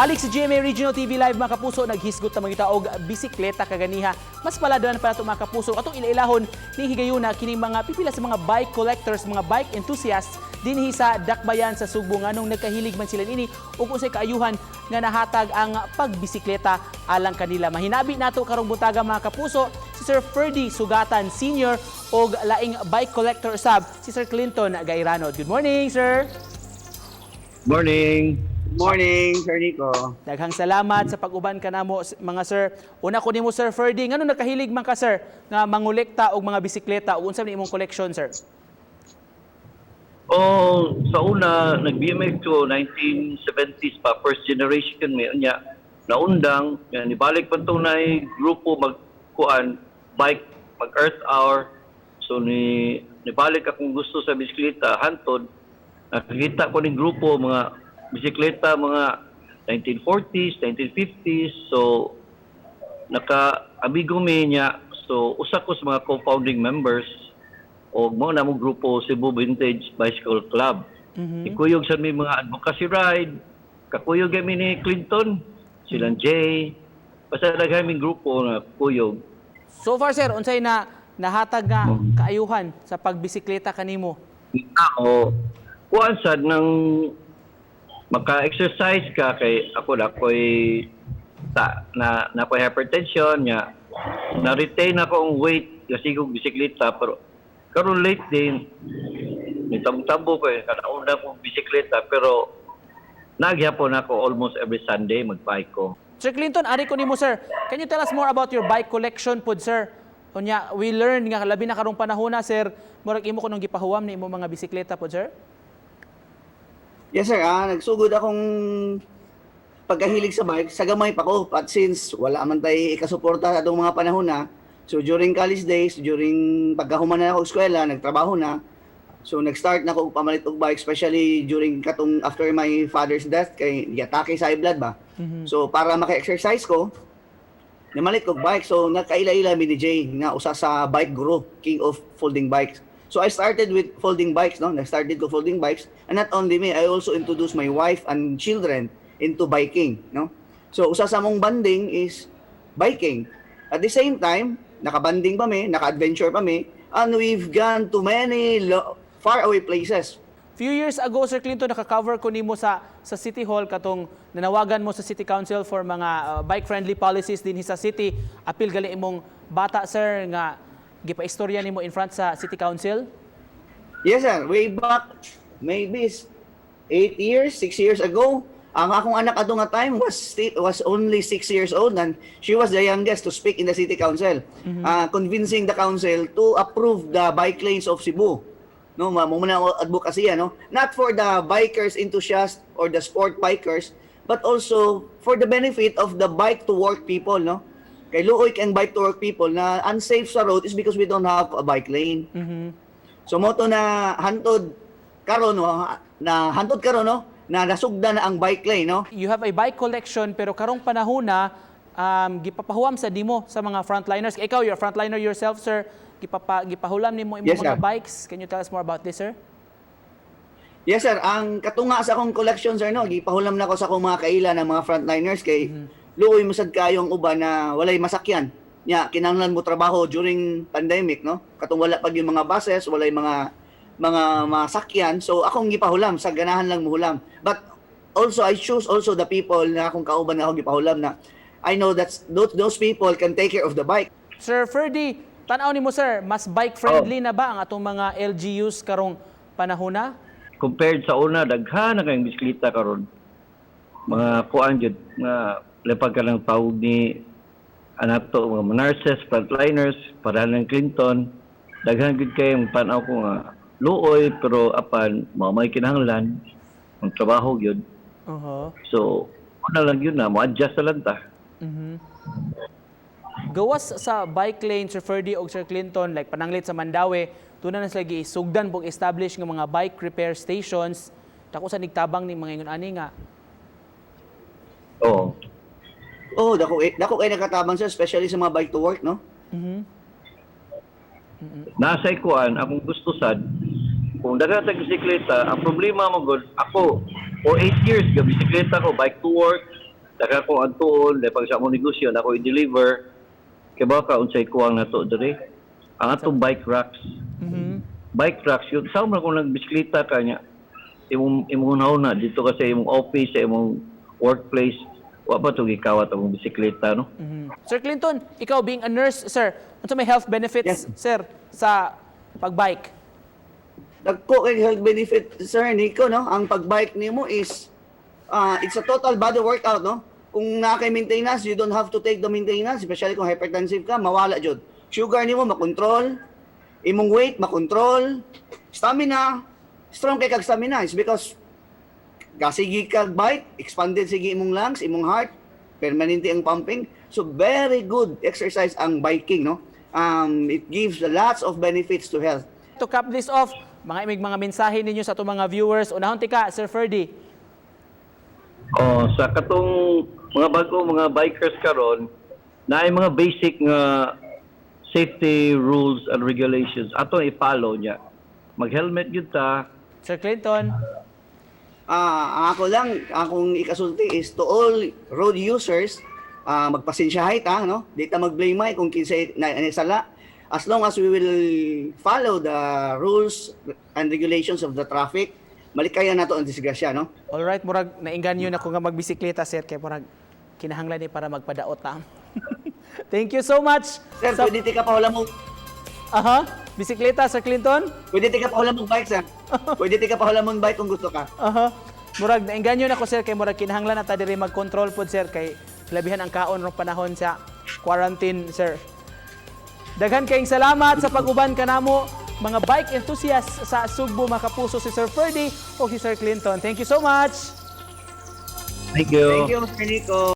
Balik sa GMA Regional TV Live, mga kapuso, naghisgot na mga og bisikleta kaganiha. Mas paladanan pa nato, mga kapuso, atong ilailahon ni higayuna kining mga pipila sa mga bike collectors, mga bike enthusiasts dinhi sa Dakbayan sa Sugbo, nganong nagkahilig man sila nini ug unsay kaayuhan nga nahatag ang pagbisikleta alang kanila. Mahinabi nato karong buntaga, mga kapuso, si Sir Ferdy Sugatan Senior og laing bike collector usab, si Sir Clinton Gairano. Good morning, sir. Morning. Good morning, Sir Nico. Daghang salamat sa pag-uban kanamo, mga sir. Una ko nimo, Sir Ferdy, ngano nakahilig man ka, sir, nga mangolekta og mga bisikleta ug unsa ni imong collection, sir? Oh, sa una nag-BMX ko 1970s pa, first generation mi unya. Naundang yan, nibalik pa tong nay grupo magkuan bike, mag Earth Hour. So ni nibalik akong gusto sa bisikleta hantod nakakita ko ning grupo mga bisikleta mga 1940s, 1950s. So naka amigo mi niya. So usa ko sa mga co-founding members og mao na mo grupo Cebu Vintage Bicycle Club. Ikuyog sa mi mga advocacy ride, kakuyog kami ni Clinton, silang Jay. Basta daghan ming grupo na kuyog. So far, sir, unsay na nahatag nga kaayuhan sa pagbisikleta kanimo? Ako, kuan sad nang maka-exercise ka kay ako na ako'y ta, na na ako'y hypertension nya, na retain ako ang weight kasi kong bisikleta, pero karon lately nitabo-tabo ko eh kanauna kong bisikleta, pero nagyapon ako almost every Sunday magbike ko. Sir Clinton, ari ko nimo, sir. Can you tell us more about your bike collection pod, sir? Unya, we learned nga labi na karong panahon na, sir, murag imo kunong gipahuwam ni imo mga bisikleta pod, sir? Yes, sir. Nagsugod akong pagkahilig sa bike sa gamay pa ko. But since wala man tay ikasuporta sa atong mga panahon na, so during college days, during pagkahuman na ako eskwela, nagtrabaho na, so nag-start na ako og pamalit og bike, especially during katong after my father's death kay giatake sa high blood ba. So para maka-exercise ko, namalit kog bike. So nakaila-ila mi ni Jay nga usa sa bike guru, king of folding bikes. So I started with folding bikes, no? Nag-started ko folding bikes. And not only me, I also introduced my wife and children into biking, no? So usa sa among bonding is biking. At the same time, naka-bonding pa mi, naka-adventure pa mi, and we've gone to many far away places. Few years ago, Sir Clinton, naka-cover ko nimo sa City Hall katong nanawagan mo sa City Council for mga bike-friendly policies din sa city. Apil gali imong bata, sir, nga gipaistorya nimo in front sa City Council. Yes, sir. Way back, maybe 8 years, 6 years ago, ang akong anak ato nga time was only 6 years old and she was the youngest to speak in the city council, convincing the council to approve the bike lanes of Cebu. No, mao man ang advocacy, no? Not for the bikers enthusiasts or the sport bikers, but also for the benefit of the bike to work people, no? Kay luoy kang bike to work people na unsafe sa road is because we don't have a bike lane. So mao to na hantod karon, no, na hantod karon, no, na nasugda na ang bike lane, no. You have a bike collection pero karong panahon na gipapahuwam sa nimo sa mga frontliners. Ikaw, you're a frontliner yourself, sir. Gipahulam nimo imong Yes, mga sir. Bikes. Can you tell us more about this, sir? Yes, sir, ang katunga sa akong collection, sir, no, gipahulam na ko sa akong mga kaila ng mga frontliners kay luoy mo sad kayo ang uban na walay masakyan. Nya kinahanglan mo trabaho during pandemic, no? Katong wala pag yung mga buses, walay mga masakyan. So akong gipahulam sa ganahan lang muhulam. But also I choose also the people na akong kauban na akong gipahulam na I know that those people can take care of the bike. Sir Ferdy, tan-aw nimo, sir, mas bike friendly na ba ang atong mga LGUs karong panahon na? Compared sa una, daghan na kayong bisikleta karon. Mga kuan jud nga lepag ka ng tawag ni anato mga nurses, frontliners, para ng Clinton, daghan gud kayong tan-aw ko nga luoy, pero apan mao may kinahanglan ang trabaho gyud. So, una lang yun na mo-adjust na lang ta. Gawas sa bike lane, Sir Ferdy og Sir Clinton, like pananglit sa Mandaue, tuna na sila giisugdan pog establish nga mga bike repair stations. Dako sa nigtabang ni mga ingon ani nga. Oo. Oh, dako eh, dako kay nakatabang, sir, especially sa mga bike to work, no? Nasa ikuan, akong gusto sad, kung daghan sa bisikleta, ang problema mo gud, ako, for 8 years, ga bisikleta ko, bike to work, Daghan ko adtuon, dahil pag sa among negosyo na ako i-deliver, kay baka unsay kuwang nato diri. Ang atong bike racks. Bike racks yun sa man kung nagbisikleta ka niya, imong na dito ka sa imong office, sa imong workplace, wa pa to gikawat ang bisikleta, no? Sir Clinton, ikaw being a nurse, sir, unsa may health benefits, sir, sa pagbike? Dagko kay health benefit, Sir Nico, no? Ang pagbike nimo is it's a total body workout, no? Kung naa kay maintenance, you don't have to take the maintenance, especially kung hypertensive ka, mawala jud. Sugar nimo makontrol, imong weight makontrol, stamina, strong kay kag stamina is because kasigi kag bike, expanded sige imong lungs, imong heart, permanente ang pumping. So very good exercise ang biking, no? It gives lots of benefits to health. To cap this off, mga imig mga mensahe ninyo sa atong mga viewers. Unahon tika, Sir Ferdy. Oh, sa katong mga bago mga bikers karon, naay mga basic nga safety rules and regulations ato i-follow niya. Mag-helmet gyud ta. Sir Clinton. Ah, ang ako lang, akong ikasulti is to all road users, magpasensyahay ta, no? Di ta mag-blame ay kung kinsay na sala. As long as we will follow the rules and regulations of the traffic, malikayan nato ang disgrasya, no? Alright, murag nainganyo na ko nga magbisikleta, sir, kay murag kinahanglan ni para magpadaot ta. Thank you so much. Sir, pwede tika pa mo Aha, bisikleta, Sir Clinton. Pwede tika pa mo bike, sir. Pwede tika pa mo bike kung gusto ka. Aha. Murag nainganyo na ko, sir, kay murag kinahanglan na ta diri mag-control pod, sir, kay labihan ang kaon rong panahon sa quarantine, sir. Daghan kayong salamat sa pag-uban kanamo mga bike enthusiasts sa Sugbo, mga kapuso, si Sir Ferdy o si Sir Clinton. Thank you so much. Thank you. Thank you, Sir Nico.